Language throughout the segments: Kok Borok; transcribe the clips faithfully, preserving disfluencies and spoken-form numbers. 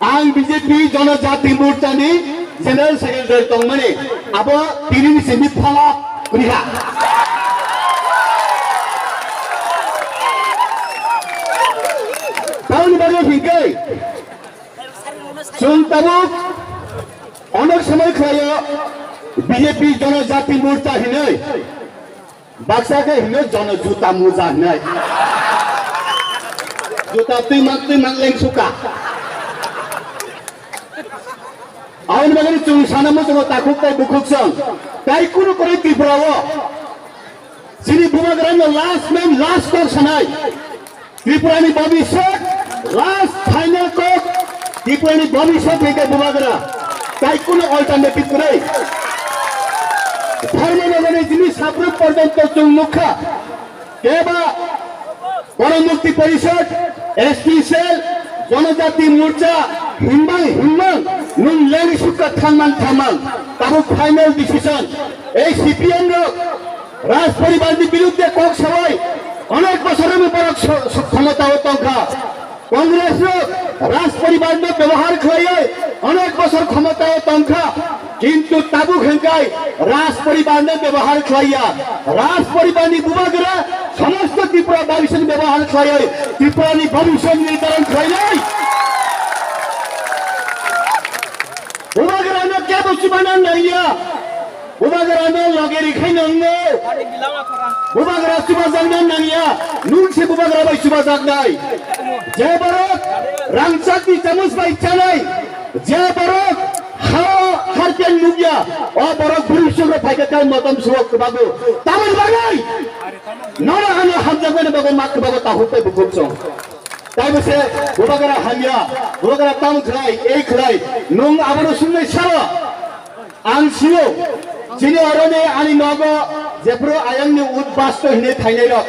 Ang B J P Jonojati Morcha ni General Secretary tongmani, abo tini ni simi phala kwrwi kha. Tamoni bagwi hinkhe chwng tabuk onek somoi khlaio B J P Jonojati Morcha hinwi. Baksa khe hino jono juta muja hinai. Juta twi man twi man leng suka. Aboni bagwi chwng sana muchungo takhuk tai bukhuk song. Tai kunu kwrwi Tripura o. Chini bubagra no last man last kok sanai. Tripura ni bhabishyot, last final kok, Tripura ni bhabishyot ni khe bubagra. Tai kuno alternative kwrwi. Dharmanagar ni jini Saprut porjonto chwng nukha. Keba Garon Mukti Porishad, S T cell, Jonojati Morcha, himbang himbang, nwng leng sukha thangmang thangmang. Tabuk final decision. Ei C P M rok, Raj poribar ni birudde kok sawai onek bosor ni borok so-, so-, khomota o tongkha. Congress rok Raj poribar no bebohar khlaiwi onek bosor khomota o tongkha. Kintu tabuk hwnkhe Raj poribar no bebohar khlaiya. Raj poribar ni bubagra somosto Tripura bhabishyot ni bebohar khlaiwi Tripura ni bhabishyot nirdaron khlainai. Bubagra no kebo chubana nangya. Bubagra no loge rikhai nangno. Bubagra chubajakna nangya. Nwng se bubagra bai chubajaknai. Je borok rangchakni chamus bai chanai. Je borok ha harpian nukya. O borok bwrwi chukro phaikha khe motom suwok kwbago. Tamoni bagwi. Noro ano hamjakmani bagwi mak kwbago tahuk tei bukhuk chwng. Taibo se bubagra hamya, bubagra tamo khlai, ei khlai, nwng abono swngnai sabo. Ang sio, chini oroni ani nogo jephru ayangni ut basto hinwi thainairok.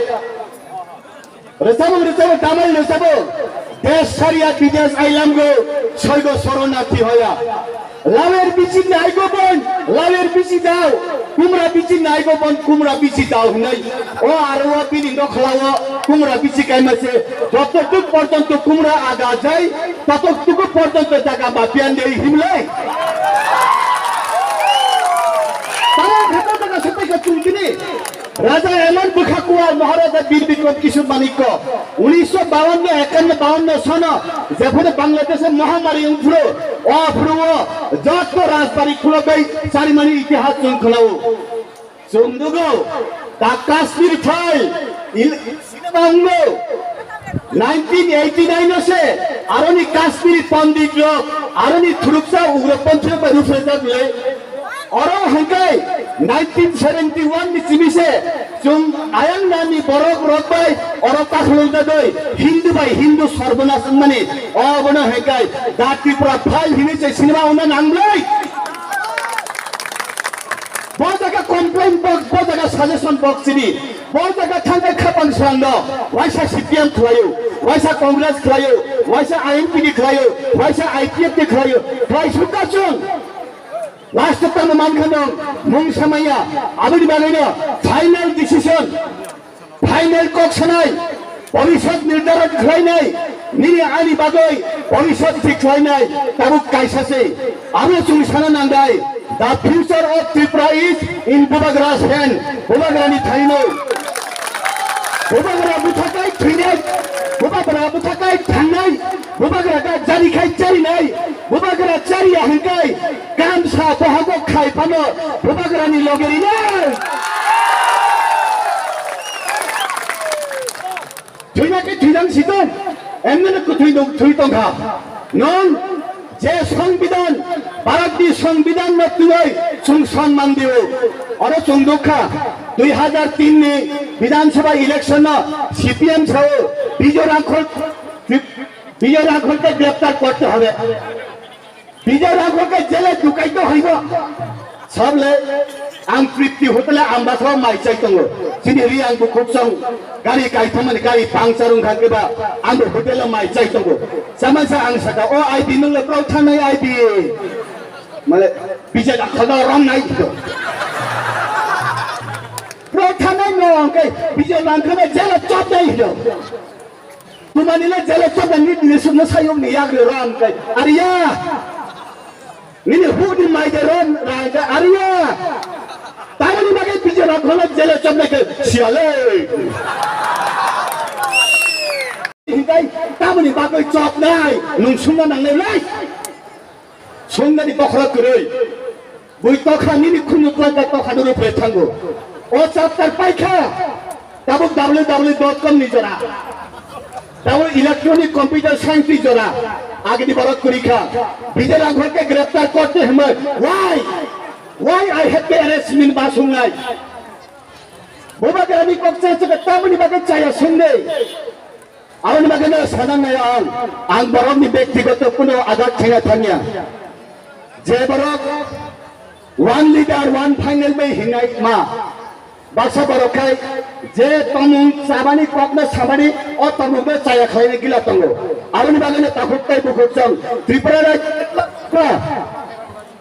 Rwchabo, rwchabo, tamai rwchabo. Desh chhariya bidesh ailamgo, soigo soronarthi hoya. Lawer bichi naigo bon, lawer bichi dao, kumra bichi naigo bon, kumra bichi dao hinai. O aro o bini nokhlao kumra bichi kaima se, joto tuk porjonto kumra aga jai, tatok tuku porjonto jaga mapian dei himlai. Tamo khato jaga sepai ka chungkini. Raja emon bwkha kuwa Maharaja Bir Bikram Kishore Manikya. Unisho bawanno, ekanno, bawanno sono jephuru Bangladesh-o mahamari wngphuru, o phuru o joto rajbari khulogwi charimani itihas chwng khwnao. Chwng nugo, the Kashmir File, il-, cinema wngo. Nineteen eighty-nine o se aroni Kashmiri Pandit rok, aroni thuruksa ugroponthi rok bai ruphrejak le. Oro hwnkhe nineteen seventy-one ni simi se chwng ayang nani borok rok bai oro kakhulok jagwi Hindu bai Hindu sorbonas wngmani, obono hwnkhe The Tripura File hinwi se cinema wngna nanglai. Bo jaga complaint box, bo jaga suggestion box sini, bo jaga thangkhe khapang swrangno, waisa C P M khlaio, waisa Congress khlaio, waisa I N P D khlaio, waisa I P F T khlaio, khlai sukha chwng. Last o tamo mankha nwng mung samaya, aboni bagwino final decision, final kok sanai, bhobishyot nirdaron khlainai, nini ani bagwi bhobishyot thik khlainai, tabuk kaisa se. Abo chwng sana nangnai, the future of Tripura is in Bubagra's hand, Bubagrani thaino. Bubagra buthakai thwinai, Bubagra buthakai thangnai, Bubagra ka jani khai charinai, Bubagra chariya hwnkhe, Kamsa bohago khai phano bubagrani loge rinai. Thwina khe thwijang situng, emne no kwthwi nuk thwi tongkha. Nwng je Songbidan, Bharatni Songbidan no twiwi chwng sonman diyo. Oro chwng nukha, dui hajar tin ni Bidhan Sabha election no C P M sao Bijoy Rangkhol, Bijoy Rangkhol ke greptar korte hobe. Bijoy Rangkhol ke jele dukai to haibo. Sable ang Tripti hotel ambasa mai chai tongo. Sini ri ang bukhuk song gari kai thomani gari puncture wngkha keba ang hotel mai chai tongo. Sama sa ang saka o I P nung le pro thanai I P. Male Bijoy Rangkhol do rom nai to. Pro thanai no ang kai Bijoy Rangkhol jele chop nai to. Tumani le jele chobani dini sumno sayung ni yagre ran kai. Ariya. Nini hudi mai de ran ran kai. Ariya. Tamani bagai pije rak hono jele chobnai kai. Siale. Hikai tamani bagai chobnai. Nung sumna nangnai lai. Songdani bokhorok kwrwi. Bui tokha nini khunju twlangkha tokha nuru phre thango. O chapter paikha. Tabuk W W W dot com ni jora. Tabuk electronic computer science ni jora. Agini borok kwrwi kha. Bijay Raghavan ke graftar korte hwnwi. Why? Why I have to arrest min ba sungnai? Boba grani kok cha cha tamani bagwi chaya sungde. Aboni bagwino sanang nai ang, ang borokni bektigoto kuno agat khaina thangya. Je borok one leader, one final bai hingnai ma. Baksa borok khai je tomung chabani kokno samani o tomungno chaya khlaina gila tongo. Aboni bagwino takhuk tei bukhuk chwng Tripura rajyo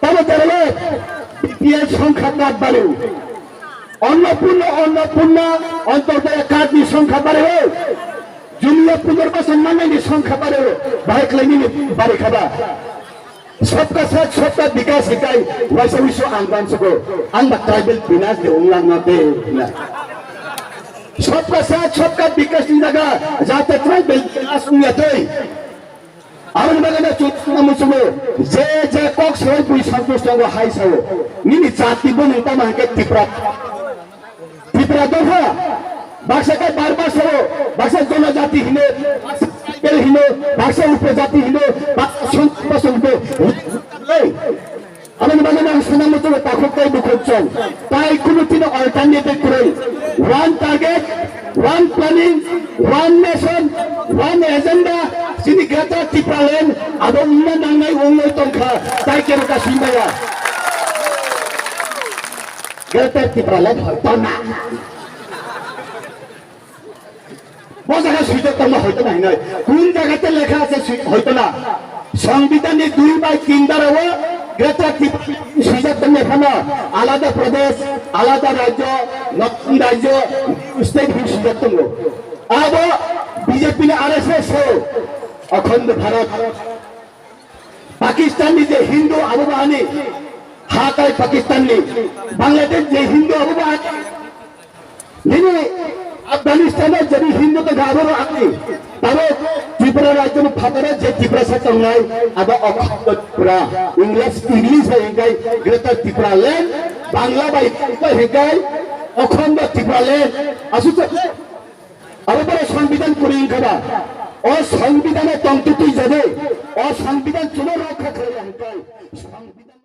tamo terelo B P L songkha card baro. Annapurna, Annapurna, Antyodaya card ni songkha baro. Jumiya punarbasan mannaini songkha baro, bahai khlainini bari khaba. Sabka saath sabka vikas hikai, waisa wiso ang bansugo, ang ba tribal binas de unglang na de na. Sabka saath sabka vikas ni jaga, jate tribal binas ungya tei. Aboni bagwi no chwng tongma muchungo, je je kok sawi bui santosh tongo hai sao, nini jati bumung tamo hwnkhe Tipra. Tipra dopha, baksa khe Barma sao, baksa Jonojati hino, baksa Tribal hino, baksa Upojati hino, baksa Songkha hino. Aboni bagwi ang sana muchungo takhuk tei bukhuk chwng. Tai kunu tino alternative kwrwi. One target, one planning, one nation, one agenda. Chini Greater Tipraland abo wngna nangnai wngwi tongkha. Tai kebo kasimaya. Greater Tipraland hoito na. Bo jaga swijak tongma hoito na hinoi. Kun jaga te lekha ase swi-, hoito na. Songbidan ni dui bai tin dara o Greater Tipraland swijak tongma phano alada Pradesh, alada rajyo, notun rajyo, state hin swijak tongo. Abo B J P ni R S S o Akhand Bharat. Pakistan ni je Hindu abo bahani, hatai Pakistan ni, Bangladesh je Hindu abo bahani, nini Afghanistan o je Hindu tongkha abo bahani, tabo Tripura rajyo ni phataro je Tiprasa tongnai, abo Akhand Tripura, English, English bai hingkai Greater Tipraland, Bangla bai hingkai Akhand Tipraland, aswk. Abo borok Songbidan kwrwi wngkha ba? O Songbidan o tong twtwi jani, o Songbidan chwngno rokha khlai ya hwnkhe, Songbidan